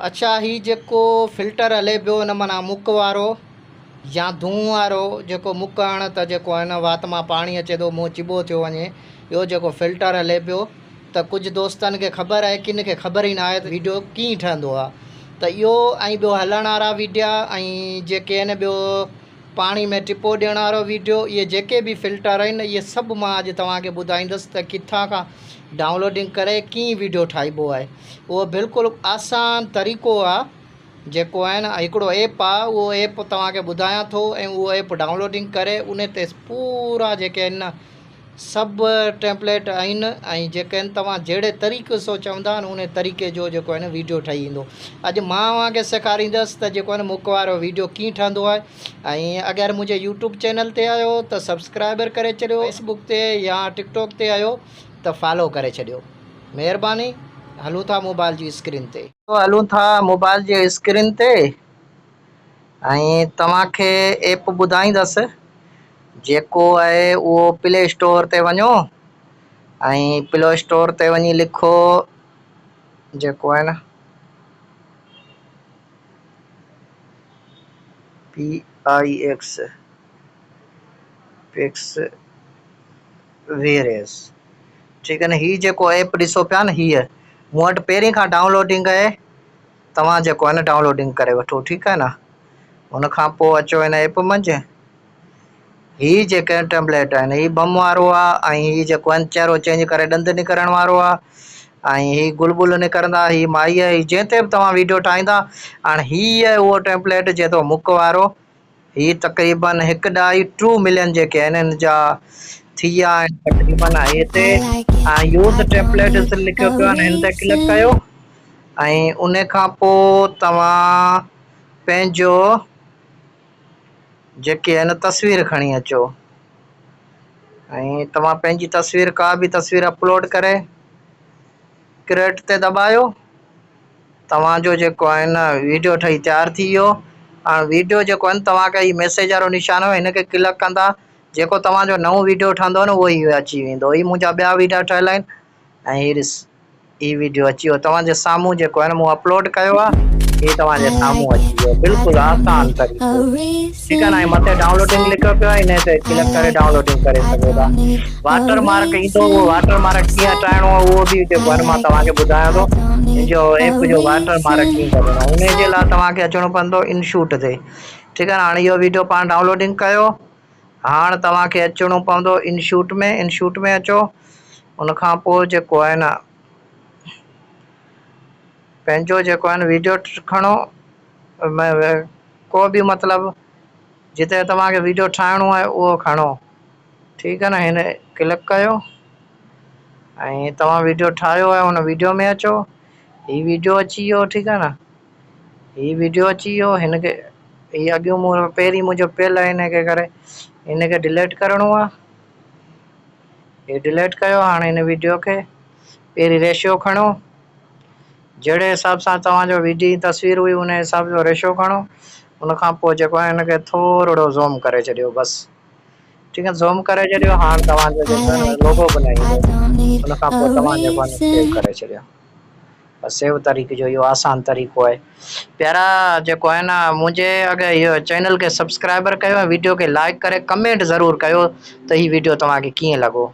اڇا هي جيڪو فلٽر هلي پيو ان معنيٰ مڪ وارو يا دونهون وارو جيڪو مڪ هڻ ته جيڪو آهي نه وات مان پاڻي اچي ٿو منهن چٻو ٿيو وڃي اهو جيڪو فلٽر هلي پيو ته ڪجهه دوستن کي خبر آهي ڪن کي خبر ئي نه آهي ته ويڊيو ڪيئن ٺهندو آهي ته اهو ۽ ٻيو هلڻ وارا ويڊيا ۽ جيڪي آهن ٻيو پاڻي ۾ ٽپو ڏيڻ وارو ويڊيو اهي جيڪي به فلٽر آهن اهي سڀ مان اڄ توهان کي ٻڌائيندس ته ڪٿان کان ڊائونلوڊنگ ڪري ڪيئن ويڊيو ٺاهبو آهي اهو بلڪل آسان طريقو آهي جيڪو آهي نه هڪڙو ايپ آهي اهو ايپ توهان کي ٻڌايان ٿو ۽ اهو ايپ ڊائونلوڊنگ ڪري ان تي پورا جيڪي آهن نه سڀ ٽيمپليٽ آهن ۽ جيڪي آهن توهان جهڙي طريقي سو چوندا آهن ان طريقي جو جيڪو آهي نه ويڊيو ٺهي ايندو اڄ مان اوهان کي سيکاريندس ته جيڪو آهي نه مڪ وارو ويڊيو ڪيئن ٺهندو آهي ۽ اگر منهنجي يوٽيوب چينل تي آهيو ته سبسڪرائبر ڪري ڇڏيو فيس بڪ تي يا ٽڪ ٽاڪ تي آهيو ته فالو ڪري ڇڏيو مهرباني هلون ٿا موبائل جي اسڪرين تي. هلون ٿا موبائل جي اسڪرين تي ۽ توهان کي ايپ ٻڌائيندس جيڪو آهي اهو پلي اسٽور تي وڃو ۽ پلي اسٽور تي وڃي لکو جيڪو آهي نه P I X pics various ٺيڪ آهي نه هي جيڪو ايپ ڏسو پيا نه هيء مون وٽ پهرين کان ڊائونلوڊنگ آهي توهان جيڪو آهي نه ڊائونلوڊنگ ڪري وٺو ٺيڪ آهي نه ان کان پوء اچو هن ايپ منجهه هي جيڪي ٽيمپليٽ آهن هي بم وارو آهي ۽ هي جيڪو آهن چهرو چينج ڪري ڏند نڪرڻ وارو آهي ۽ هي گل بل نڪرندا هي مائي هي جنهن تي به توهان ويڊيو ٺاهيندا هاڻي هي آهي اهو ٽيمپليٽ جي تو مڪ وارو هي تقريبن هڪ ڏهائي ٽو ملين جيڪي آهن ان جا ٿي ويا آهن تقريبن ۽ هتي يوز ٽيمپليٽ لکيو پيو آهي هن تي ڪلڪ ڪيو ۽ ان کان پوء توهان پنهنجو جيڪي آهن تصوير کڻي اچو ۽ توهان پنهنجي تصوير ڪا به تصوير اپلوڊ ڪري ڪريٽ تي دٻايو توهان جو جيڪو آهي نه ويڊيو ٺهي تيار ٿي ويو هاڻ ويڊيو جيڪو آهي نه توهان کي هي ميسيج وارو نشان هو هن کي ڪلڪ ڪندا جيڪو توهان جو نئون ويڊيو ٺهندو نه اهو ئي اچي ويندو هي منهنجا ٻيا ويڊيا ٺهيل آهن ۽ هي ڏس هي ويڊيو اچي ويو توهان جي سامهون جيڪو آهي نه مون اپلوڊ ڪيو آهي هي توهان جي سامهون اچي ويو بلڪل آسان طريقو ٺيڪ آهي نه ۽ مٿي ڊائونلوڊنگ لکيو پيو آهي ان تي ڪلڪ ڪري ڊائونلوڊنگ ڪري سگهو ٿا واٽر مارڪ ايندو اهو واٽر مارڪ ڪيئن هٽائڻو آهي اهو به جيڪو آهي مان توهان کي ٻڌايان ٿو ان جو ايپ جو واٽر مارڪ ڪيئن ڪڍڻو آهي ان جي لاء توهان کي اچڻو پوندو ان شوٽ تي ٺيڪ آهي نه هاڻي اهو ويڊيو پاڻ ڊائونلوڊنگ ڪيو هاڻ توهان کي اچڻو پوندو انشوٽ ۾ انشوٽ ۾ اچو ان کان پوء جيڪو آهي نه پنهنجو جيڪو آهي نه ويڊيو کڻو ڪو به مطلب جتي توهان کي ويڊيو ٺاهڻو آهي اهو کڻو ٺيڪ آهي نه هن ڪلڪ ڪيو ۽ توهان ويڊيو ٺاهيو آهي ان ويڊيو ۾ اچو هي ويڊيو اچي ويو ٺيڪ آهي نه هي ويڊيو اچي ويو هن کي هي اڳيون مون پهرين منهنجو پيل آهي هن کي ڪري هن کي ڊليٽ ڪرڻو آهي هي ڊليٽ ڪيو هاڻي هن ويڊيو کي پهرين ريشو کڻو جهڙي حساب سان توهان جو ويڊيو جي تصوير هئي ان حساب جو ريشو کڻو ان کان پوء جيڪو آهي هن کي ٿورڙو زوم ڪري ڇڏيو بس ٺيڪ آهي زوم ڪري ڇڏيو هاڻ توهان جو جيڪو آهي لوگو به نه ايندو ان کان پوء توهان جيڪو آهي سيو ڪري ڇڏيو بس سيو طريقي جو اهو آسان طريقو آهي پيارا جيڪو آهي نه منهنجي اگر اهو چينل کي سبسڪرائبر ڪيو ۽ ويڊيو کي لائڪ ڪري ڪمينٽ ضرور ڪيو ته هي ويڊيو توهان کي ڪيئن لڳو.